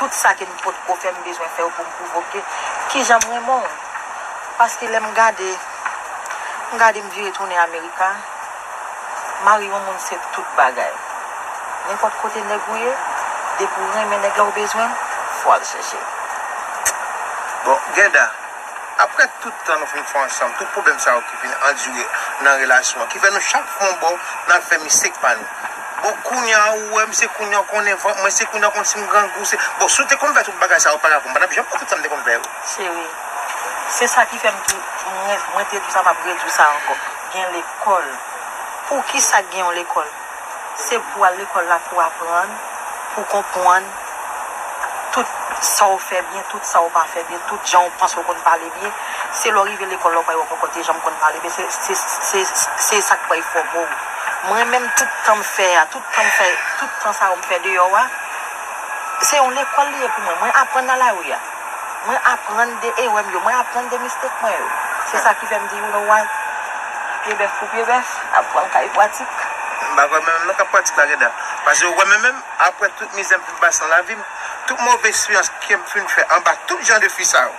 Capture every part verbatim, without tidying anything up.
Tout sa ke m potko fè, m bezwen fè yo pou m pwouve w ke kijan m renmen w. Paske lè m gade, m gade m vire tounen Amerika, mari yon moun se tout bagay. Nenpòt kote nèg ou ye, depi w renmen nèg la ou bezwen l, fò w al chèche l. Bon, Guedda, apre tout tan nou fin fè ansanm, tout pwoblèm sa yo ki vin andire nan relasyon an, ki fè nou chak fwa yon bò, n ap fè mistik pa nou. Bon, kounye a, ou wè m, se kounye a w konnen vant mwen, se kounye a w konn si m grangou, se, bon, si w te konn fè tout bagay sa yo, pa ka pou m pa t ap janm fè tout sa m te konn fè yo. Cheri, se sa ki fè m tou, mwen, mwen te di w sa, m ap redi w sa ankò. Gen lekòl. Poukisa gen yon lekòl? Se pou w al lekòl la pou w aprann, pou w konprann tout sa w fè byen, tout sa w pa fè byen, tout jan w panse w konn pale byen. Se lè w rive lekòl la w pral wè w poko te janm konn pale byen. Se, se, se, se sa k pral fòme w. Mwen menm, tout tan m fè a, tout tan m fè, tout tan sa yo m fè deyò a, se yon lekòl li ye pou mwen. Mwen aprann nan lari a. Mwen aprann de erè m yo, mwen aprann de mistake mwen yo. Se sa ki fè m di, you know what? Pye bèf pou pye bèf, aprann kay pratik. M pa kwè menm non k ap pratik la, Guedda. Paske ou kwè menm menm, apre tout mizè m fin pase nan lavi m, tout move eksperyans ke m fin fè anba tout jan de fi sa yo,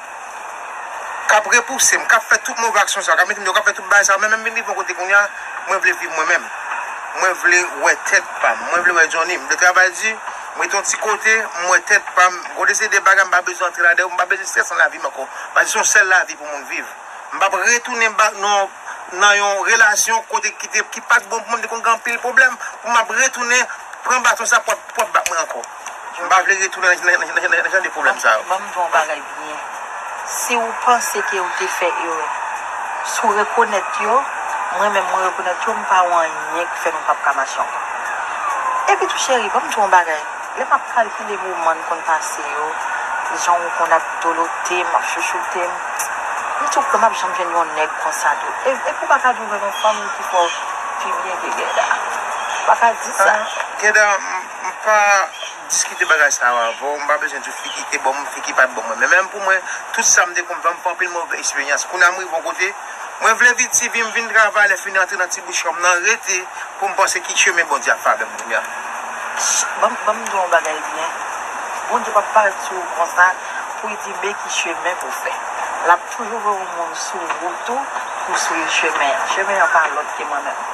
k ap repouse m, k ap fè tout move aksyon sa yo, k ap mete m deyò, k ap fè tout bagay sa yo, men menm m vin rive yon kote kounye a, mwen vle viv mwen menm. Mwen vle wè tèt pa m, mwen vle wè Johnny, m vle travay di, m rete yon ti kote, m wè tèt pa m, kote se de bagay m pa bezwen antre ladan yo, m pa bezwen estrès nan lavi m ankò. Paske se yon sèl lavi pou moun viv. M p ap retounen ba, nan, nan yon relasyon kote ki te, ki pa t bon pou mwen, m te konn gen anpil pwoblèm, pou m ap retounen pran baton sa pou ap, pou ap bat mwen ankò. M pa vle retounen nan, nan, nan, nan, nan jan de pwoblèm sa yo. Ban m di w yon bagay byen. Si w panse ke w te fè erè, si w rekonèt yo, mwen menm mwen rekonèt yo, m pa wè anyen ki fè nou p ap ka mache ankò. Epi tou cheri, ban m di w yon bagay. Lè m ap kalkile moman n konn pase yo, jan w konn ap dolote m, ap chouchoute m, m di w kwè m ap janm jwenn yon nèg konsa tou. E, epi w pa ka di w jwenn yon fanm ki fè w pi byen ke Guedda. W pa ka di sa. Guedda, m, m pa diskite bagay sa yo avè w, m pa bezwen di w fi ki te bon m, fi ki pa t bon mwen. Men menm pou mwen, tout sa m te konn fè, m fè anpil move eksperyans. Kounye a m rive yon kote, mwen vle viv ti vi m, vin travay, lè fini antre nan ti bouch kò m nan, rete pou m panse ki chemen Bondye ap fè avè m kounye a. Ban m, ban m di w yon bagay byen. Bondye p ap parèt sou ou konsa pou l di men ki chemen pou w fè. L ap toujou voye yon moun sou wout ou pou w swiv chemen an. Chemen an pa lòt ke mwen menm.